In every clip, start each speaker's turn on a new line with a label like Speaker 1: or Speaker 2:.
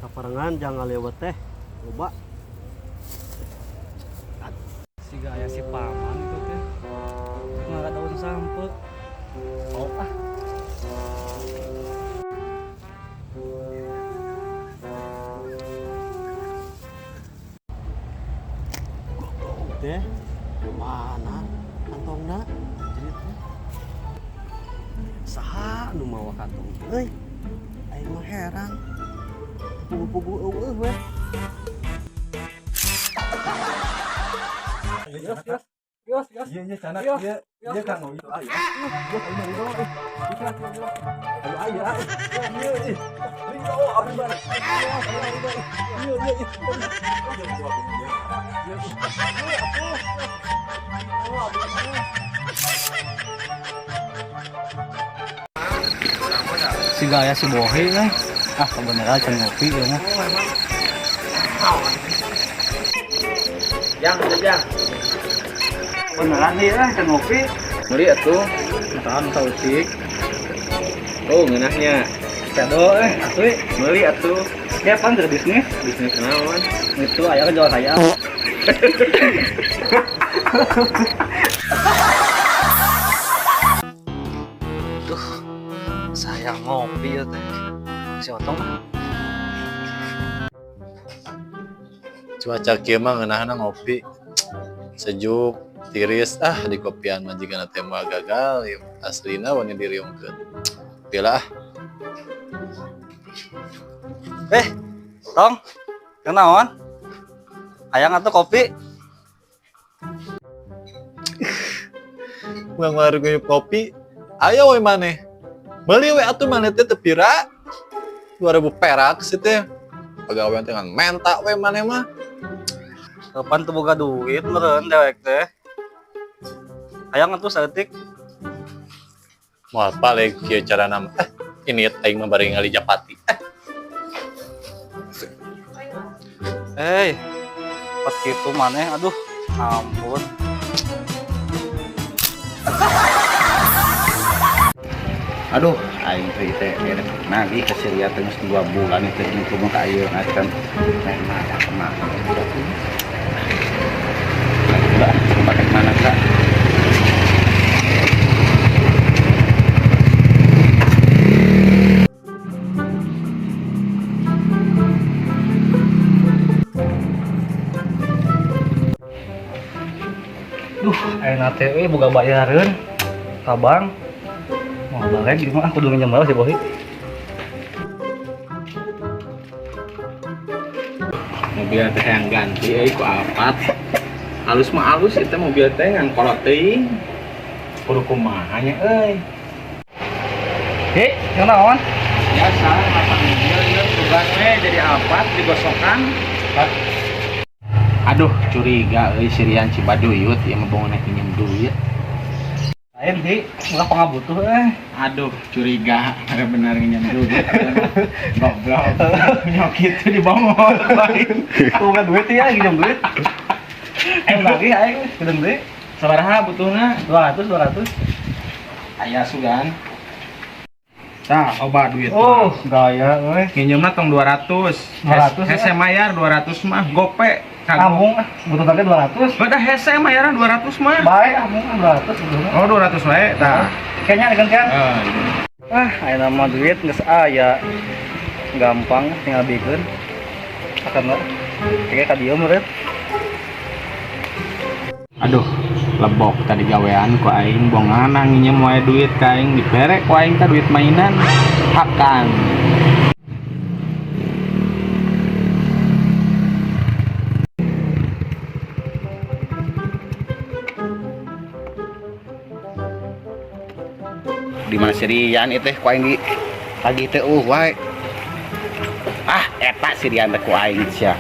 Speaker 1: Kaparengan jangan lewat teh. Loba.
Speaker 2: Siga aya si paman itu teh. Ngala daun sampe. Oh ah.
Speaker 1: Teh mana kantongna? Anjrit teh. Saha nu mawa kantong euy? Aing mah heran. Pugu-pugu eueuh we.
Speaker 2: Yos, yos. Yos, yos.
Speaker 3: Iya, iya, canak,
Speaker 2: Iya.
Speaker 3: iya, iya, Kang. Oh, iya, iya. Iya, ayo, ayo, ayo. Iya, iya, ayo, ayo, ayo. Iya, iya. Iya, oh, abdi mah. Iya, ayo, ayo, ayo. Iya, iya, iya. Iya, iya, iya. Iya, atuh. Oh, abdi mah.
Speaker 2: Siga aya si Bohe euy. Ah, kebenaran can ngopi ieu mah.
Speaker 4: Yang, yang.
Speaker 2: Beneran nih eh can ngopi.
Speaker 4: Meuli atuh.
Speaker 2: Tahan sautik.
Speaker 4: Oh, ngeunahnya.
Speaker 2: Cado eh asli.
Speaker 4: Meuli atuh.
Speaker 2: Ya pan keur bisnis.
Speaker 4: Bisnis naon?
Speaker 2: Itu aya jual hayam. Duh, saya ngopi ya teh. Si Otong ah.
Speaker 5: Cuaca kieu mah ngeunahna ngopi sejuk tiris, ah di kopian mah jigana teh moal gagal ieu, aslina wani diriungkeun pila ah.
Speaker 2: Tong, kenaon? Hayang atuh kopi.
Speaker 5: Urang warung nguyup kopi aya we maneh meuli we atuh maneh teh teu pira 2000 perak sih teh pagawean teh ngan menta we maneh mah.
Speaker 2: Kapan tuh boga duit meureun dewek teh. Hayang atuh saeutik.
Speaker 5: Moal balik kieu carana mah. Ini aing mah bari ngali japati.
Speaker 2: Eh, pas kitu maneh aduh, ampun.
Speaker 6: Aduh, aing teh teh erek nagih ka si Ria teh geus 2 bulan teh jeung kumaha ka ayeuna teh kan. Teh mana kemana? Udah, pakai mana kak?
Speaker 2: Duh, ayeuna teh euy boga bayareun ka bank. Mau balik di mah kudu nginjem bae si Bohi.
Speaker 4: Mobil teh yang ganti euy ku Alphard. Halus mah halus itu mobil teh ngan kolot teuing. Kudu kumaha nya euy.
Speaker 2: Hei, kenaon?
Speaker 4: Biasa masang mobil ieu tugas we jadi Alphard digosokan. Aduh, curiga euy si Rian Cibaduyut ieu mah bongan pinjem duit.
Speaker 2: Lain di, ulah pangabutuh eh.
Speaker 4: Aduh, curiga benar nginjem duit. Goblok. Nyok itu dibongol lain.
Speaker 2: Boga duit ya, nginjem duit. Aing lagi aing gedeng deui.
Speaker 4: Sabaraha butuhna?
Speaker 2: 200, 200.
Speaker 4: Aya sugan. Tah, loba duit.
Speaker 2: Oh, gaya euy.
Speaker 4: Nginjemna tong 200.
Speaker 2: 200,
Speaker 4: Hese mayar 200 mah gope.
Speaker 2: Kamu ah, butuh lagi 200.
Speaker 4: Badah hese mayaran 200 mah.
Speaker 2: Baik, ah 200 butuhna.
Speaker 4: Oh, 200 wae tah.
Speaker 2: Kayaknya ada kan?
Speaker 4: Eh,
Speaker 2: Ah, aya nama duit geus aya. Gampang tinggal bikeun. Akan kayak ka dieu meureun.
Speaker 4: Aduh, lebok tadi gawean ku aing bongana nginjem wae duit ka aing dibere ku aing teh duit mainan. Hakan.
Speaker 6: Di mana si Rian itu ku aing di lagi teh wae. Ah, eta si Rian teh ku aing sia.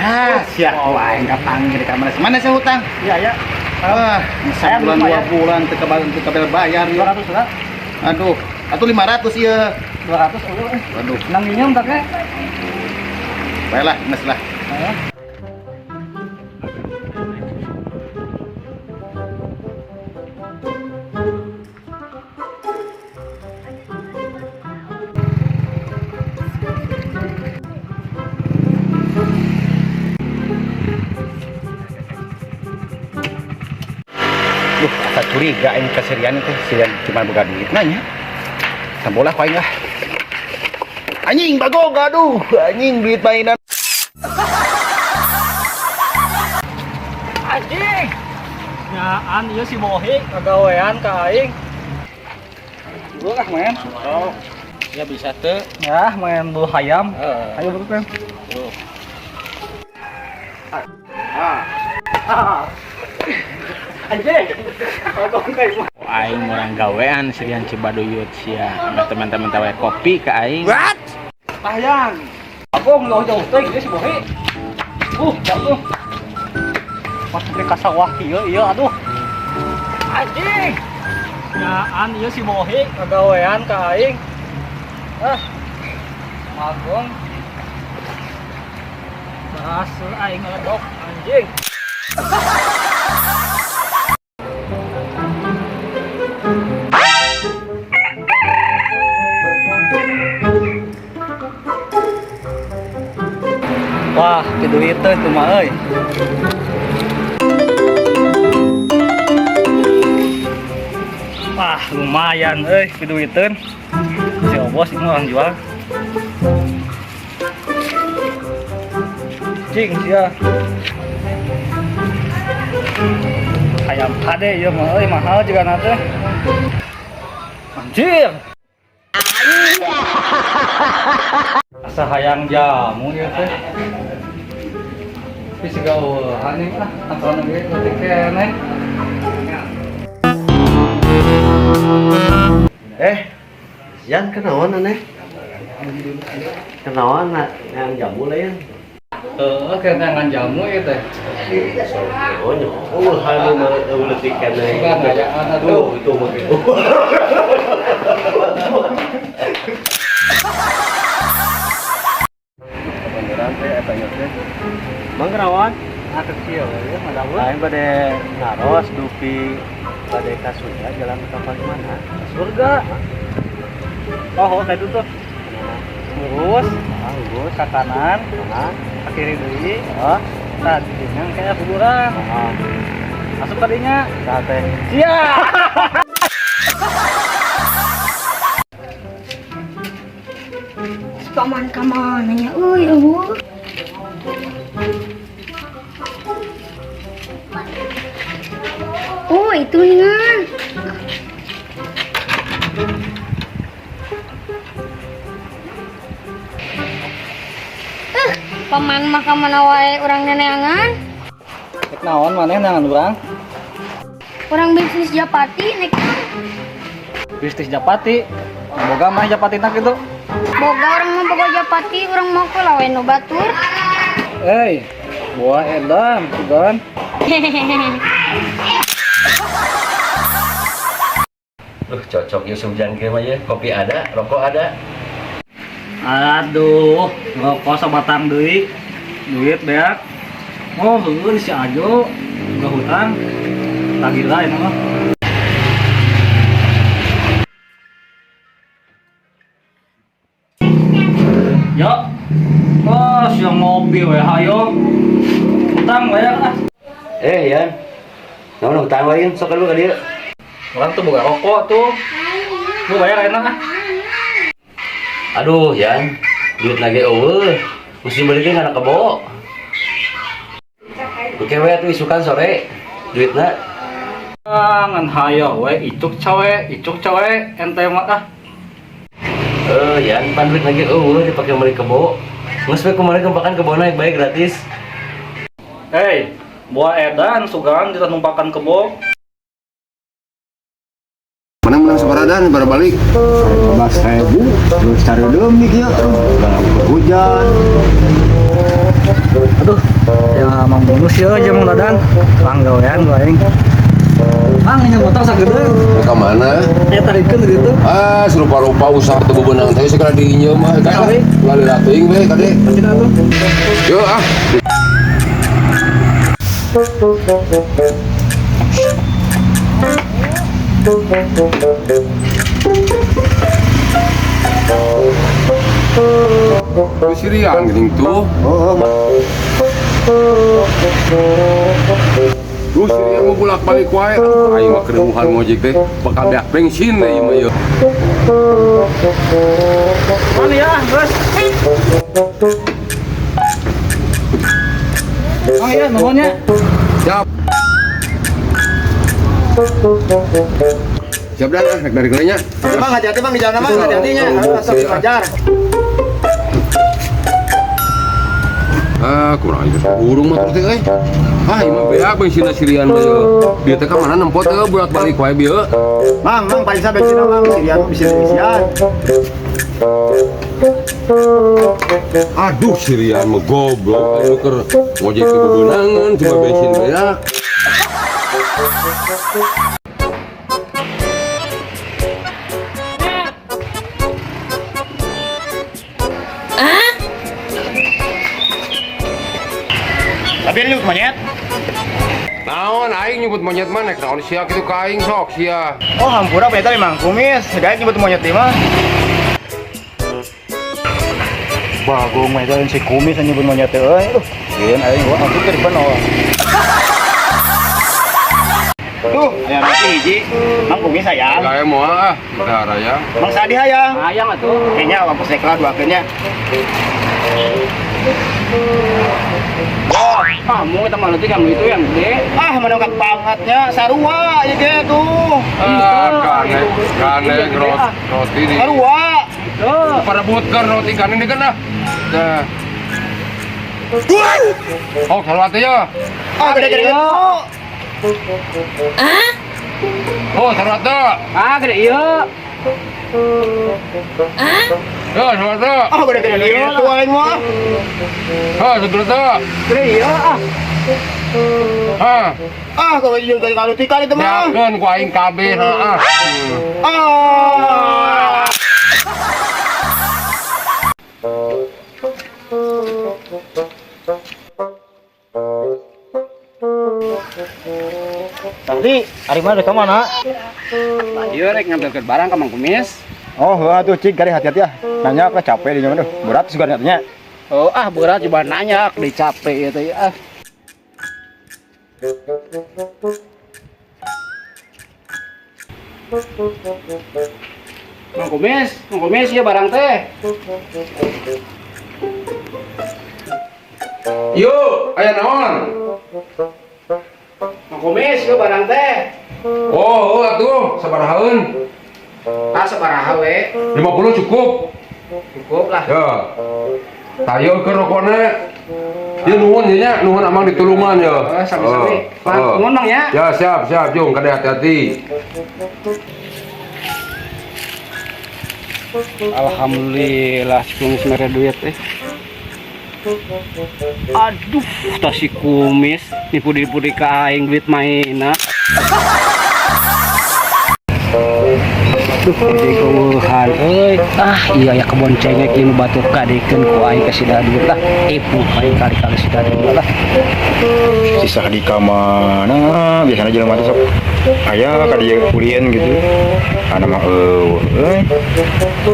Speaker 6: Ah, sia ku aing kapanggil di kamar. Mana sih hutang?
Speaker 2: Iya, ya.
Speaker 6: Ah,
Speaker 2: Saya
Speaker 6: sebulan
Speaker 2: belum
Speaker 6: 2
Speaker 2: bayar.
Speaker 6: bulan teu kabel teu kabel bayar ieu.
Speaker 2: 200 lah.
Speaker 6: Aduh, atuh 500 ieu.
Speaker 2: 200 eueuh eh.
Speaker 6: Aduh,
Speaker 2: Nang nginjem tak ke?
Speaker 6: baiklah, geus lah.
Speaker 2: Heeh.
Speaker 6: Curiga aing ka si Rian teh, si Rian cuma boga duit nanya. Sambolah ku aing lah. Anjing bagong aduh, anjing duit mainan.
Speaker 2: Anjing. Nyaan ieu si Bohi kagawean ka aing. Dulu ah main.
Speaker 4: Oh. Ya bisa tuh.
Speaker 2: Ya, main bulu hayam. Ayo buru men. Anjing. Bagong ka imah.
Speaker 4: Oh, aing urang gawean si Rian Cibaduyut sia. Sama teman-teman tawe kopi ke aing.
Speaker 2: Tayang. Bagong lo jauh teh ieu si Bohi. Jatuh. Pas sampai ka sawah ieu ieu aduh. Anjing. Nyaan ieu si Bohi kagawean ka aing. Ah. Magong. Berhasil aing ngeledok anjing. Wah, keduitan tuh mah euy. Wah, lumayan euy keduitan. Si Obos ini orang jual. Cing sia. Ayam kade ieu mah euy mahal juga nate. Anjir. Asa hayang jamu ieu teh. Tapi siga eueuhan ieu ah, tangkalan ge leutik keneh.
Speaker 1: Yan kenaon aneh? Kenaon yang jamu lah ya?
Speaker 2: Heeh, ketengan jamu ieu teh.
Speaker 1: Oh, nyo. Oh, halu mah leutik keneh.
Speaker 2: Bukan ngajaan aduh.
Speaker 1: Aduh, itu mah gitu.
Speaker 6: Beneran teh eta ieu teh.
Speaker 1: Mang kenaon?
Speaker 2: Ah kecil ya, mah
Speaker 1: Lain bade naros dupi bade ka surga jalan ke mana?
Speaker 2: Surga. Oh, oh, kayak itu tuh. Lurus,
Speaker 1: Ah, lurus.
Speaker 2: ke kanan,
Speaker 1: Kanan.
Speaker 2: ke kiri deui.
Speaker 1: Oh,
Speaker 2: Tah di dinya kayak kuburan.
Speaker 1: ah,
Speaker 2: Masuk ka dinya.
Speaker 1: tah teh.
Speaker 2: Siap.
Speaker 7: Paman ka mana nya euy eueuh. Oh, itu ningan. Paman mah ka mana wae urang neneangan?
Speaker 2: Rek naon maneh neangan urang?
Speaker 7: Urang bisnis Japati nek
Speaker 2: Bisnis Japati. Boga mah Japati nak gitu.
Speaker 7: Boga urang mah boga Japati, urang mau ke lawe nu batur.
Speaker 2: Eh, buah edan, sugan.
Speaker 3: Cocok ya hujan kieu mah ya. Kopi ada, rokok ada.
Speaker 2: Aduh, rokok sabatang deui. Duit beak. Oh, heueuh si Ajo boga hutang. Tagih lah ini mah. Yo. Oh, siang ngopi we hayo. Hutang bayar ah.
Speaker 3: Yan. Naon hutang lain sok lu ka dieu.
Speaker 2: Orang tuh boga rokok tuh. Lu bayar enak ah.
Speaker 3: Aduh, Yan. Duit lagi eueuh. Musim beli ge kana kebo. Oke we atuh isukan sore duitna.
Speaker 2: Ngan hayo we icuk cawe ente mah ah.
Speaker 3: Yan, pan duit lagi eueuh dipake meuli kebo. Geus we kumaha numpakan kebona bae gratis.
Speaker 2: Hei, buah edan sugan kita numpakan kebo.
Speaker 8: Mana menang separadan baru balik.
Speaker 6: 15.000 terus cari demi kieu hujan.
Speaker 2: Aduh, ya mang bonus ya aja mang dadan. Lang gawean gua aing. Mang ini motor sagede.
Speaker 8: Ke mana?
Speaker 2: Ya tarikeun gitu.
Speaker 8: Ah, serupa-rupa usaha teu bebenang teh segera diinjem mah kan. Ulah lila teuing we kade.
Speaker 2: Cina tuh.
Speaker 8: Yo ah. Sirian geuning tuh.
Speaker 6: Oh, oh.
Speaker 8: Duh, si Rian mau bolak-balik wae. Aduh, aing mah kereuhan ngojek teh. Bakal beak bensin deh ieu mah ieu.
Speaker 2: Mana ya, terus. Oh iya, nuhun nya.
Speaker 8: Siap. Siap dah, rek dari nya.
Speaker 1: Bang, hati-hati bang di jalan bang, hati-hatinya. Aduh, sok wajar.
Speaker 8: Ah, kurang aja burung mah terus teh euy. Ah, ieu mah beak bensinna si Rian mah ieu. Dia teh ka mana nempo teh bolak-balik wae bieu.
Speaker 1: Bang, bang, pariksa bensin bang, si Rian bisa diisian.
Speaker 8: Aduh, si Rian mah goblok anu keur ngojek teh bebeunangan cuma bensin beak.
Speaker 6: Tapi ini monyet.
Speaker 8: Naon aing nyebut monyet mah nek naon sia kitu ka aing sok sia.
Speaker 6: Oh, hampura beta memang kumis. Gaya nyebut monyet di mah. Bagong mah si kumis nyebut monyet teh euy. Aduh, sieun aing gua maksud teh di oh. Tuh, aya roti hiji. Mang kumis hayang.
Speaker 8: Gae moal ah, kita raya.
Speaker 6: Mang Sadi hayang.
Speaker 2: Hayang atuh.
Speaker 6: Kayaknya lampu sekla dua nya.
Speaker 2: Kamu kita malu yang itu yang gede.
Speaker 6: Ah, menongkat bangetnya sarua ieu ge tuh.
Speaker 8: Ah, kane kane roti di.
Speaker 6: Sarua.
Speaker 2: Tuh.
Speaker 8: Parebutkeun roti kane ini kan ah. Nah. Oh, sarua teh ya.
Speaker 6: Ah, gede-gede tuh.
Speaker 8: Oh, sarua teh.
Speaker 2: Ah, gede iya.
Speaker 8: Ya, sarua teh.
Speaker 6: Ah, gede-gede ieu tuh aing mah.
Speaker 8: Ah, sarua teh.
Speaker 2: Gede iya ah.
Speaker 8: Ah,
Speaker 6: Ah, kalau juga kalau tikar itu mah.
Speaker 8: beakeun ku aing kabeh ah.
Speaker 6: Ah. Tadi, hari mana ke mana?
Speaker 2: Iya rek ngambilkeun barang ka Mang Kumis.
Speaker 6: Oh, wah tuh cik, kali hati-hati ah. Nanya aku capek di nyaman tuh. Berat juga nyatanya.
Speaker 2: Oh, ah berat coba nanya, dicapek ya teh ah. Mang Kumis ya barang teh.
Speaker 8: Yo, aya naon?
Speaker 2: Mang Kumis ya barang teh.
Speaker 8: Oh, oh atuh, sabarahaeun?
Speaker 2: Ah sabaraha we?
Speaker 8: 50 cukup.
Speaker 2: Cukup lah.
Speaker 8: Ya. Tayo ke rokokna. Ya nuhun ya nya, nuhun amang ditulungan ya.
Speaker 2: Oh, sami-sami.
Speaker 8: Oh, oh.
Speaker 2: Nuhun Mang ya.
Speaker 8: Ya, siap, siap, Jung, kade hati-hati.
Speaker 2: Alhamdulillah si kumis mere duit eh. Aduh, tas si kumis nipu-nipu di ka aing duit mainan. Duh, jadi keueuhan euy. Ah, iya ya kebon cengek ieu nu batur kadekeun ku aing ka sida duit lah. Ipu aing kali-kali sida duit lah.
Speaker 6: Sisa di mana? Biasanya jelema teh sok aya ka dieu ulin gitu. Ana mah eueuh euy.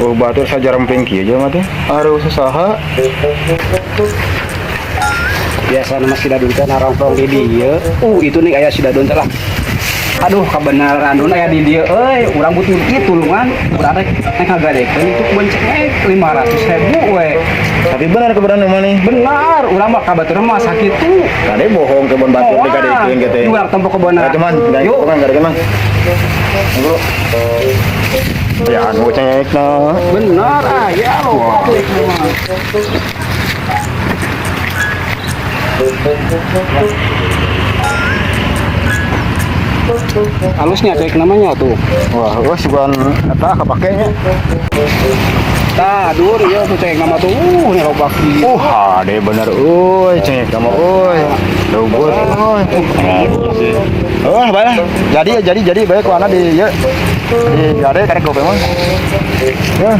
Speaker 6: Oh, batur sajaremping kieu jelema teh. Aruh sasaha.
Speaker 2: Biasa nama sida duit teh narongkrong di dieu. Itu nih aya sida duit teh lah. Aduh, kebenaran dun aya di dieu euy, urang butuh ieu tulungan, urang rek rek ngagadekeun itu kebon cengek 500.000 we.
Speaker 6: Tapi benar kebenaran mana nih?
Speaker 2: Benar, urang mah ka batur mah sakitu.
Speaker 6: Kade bohong kebon batur digadekeun gitu.
Speaker 2: Urang tempo kebon.
Speaker 6: Nah, cuman,
Speaker 2: Yuk.
Speaker 6: cuman, gadekeun mang. Tunggu. Ya anu cengek na.
Speaker 2: Benar ah, ya lo. Halusnya cek namanya tuh.
Speaker 6: Wah, wah sugan eta kapakenya.
Speaker 2: Tah, dur ieu tuh cek nama tuh. Ini loba kieu.
Speaker 6: Hade bener euy, cengek nama euy. Leubeut euy. Oh, bae. Jadi jadi bae ku ana di ieu. Di gade karek gope mah. Ya.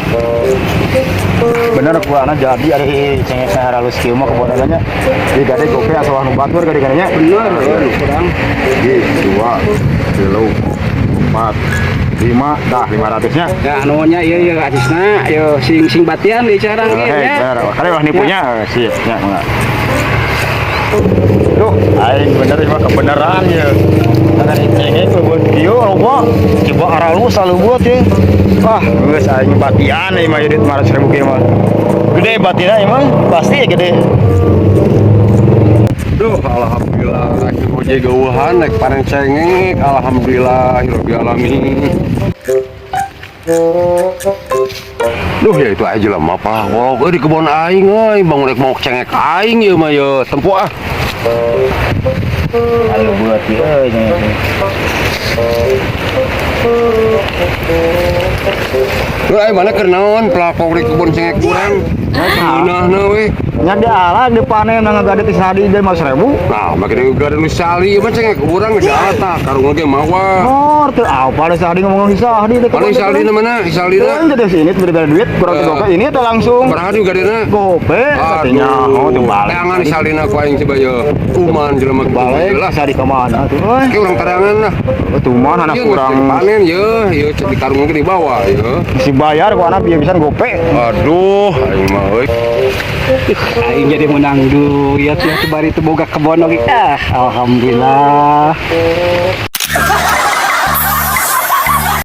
Speaker 6: Bener ku ana jadi ari cengek halus kieu mah kebonannya. Di gade gope asa nu batur gade nya.
Speaker 2: Bener, kurang.
Speaker 6: Hiji, dua, tilu, empat, lima, dah 500 nya.
Speaker 2: Ya anunya ieu ieu acisna, ieu sing sing batian di carang ieu
Speaker 6: Hei,
Speaker 2: nya.
Speaker 6: bener. Kali wah nipunya, sip, nya enggak. Duh, aing bener ieu mah kebenaran ya. Karena cengek leubeut kieu loba. Coba aralus leubeut ya. Wah, geus aing batian ieu mah duit 500 ribu kieu mah. Gede batina ieu mah, pasti ya gede.
Speaker 8: Duh, alhamdulillah ojek geuhan naik panen cengek, alhamdulillah rabbil alamin. Duh, ya itu aja lah mah palawok euy di kebon aing euy, bangun rek mau cengek aing ieu mah ye, tempo ah.
Speaker 6: Leubeut ieu euy cengek.
Speaker 8: Duh, aing mana keur naon pelakok di kebon cengek urang? Ngeunahna we.
Speaker 6: Nya dialah dipanen nang gade ti sadi ge 500 ribu.
Speaker 8: Nah, makin gade nu sali ieu mah cengek urang geus tah karung ge mawa.
Speaker 6: Oh, teu apa da sadi ngomong si sadi teh.
Speaker 8: Mana Isaldina mana? Isaldina.
Speaker 6: Teu jadi sini beda duit kurang
Speaker 8: Eh.
Speaker 6: gope ini teh langsung.
Speaker 8: Sabaraha juga gadena?
Speaker 6: Gope katanya. Oh, teu balik.
Speaker 8: Teangan Isaldina ku aing coba ye. Kuman jelema kitu
Speaker 6: Balik
Speaker 8: lah.
Speaker 6: sadi ka mana tuh euy.
Speaker 8: Oke, urang tarangan lah.
Speaker 6: Oh, tuman anak
Speaker 8: Ieu geus
Speaker 6: kurang
Speaker 8: dipanen ye, ye cek di karung ge dibawa ye.
Speaker 6: si bayar ku anak bieu pisan gope.
Speaker 8: Aduh, aing mah euy.
Speaker 2: Aing jadi menang duit ya, bari teu boga kebon oge. Ah, alhamdulillah.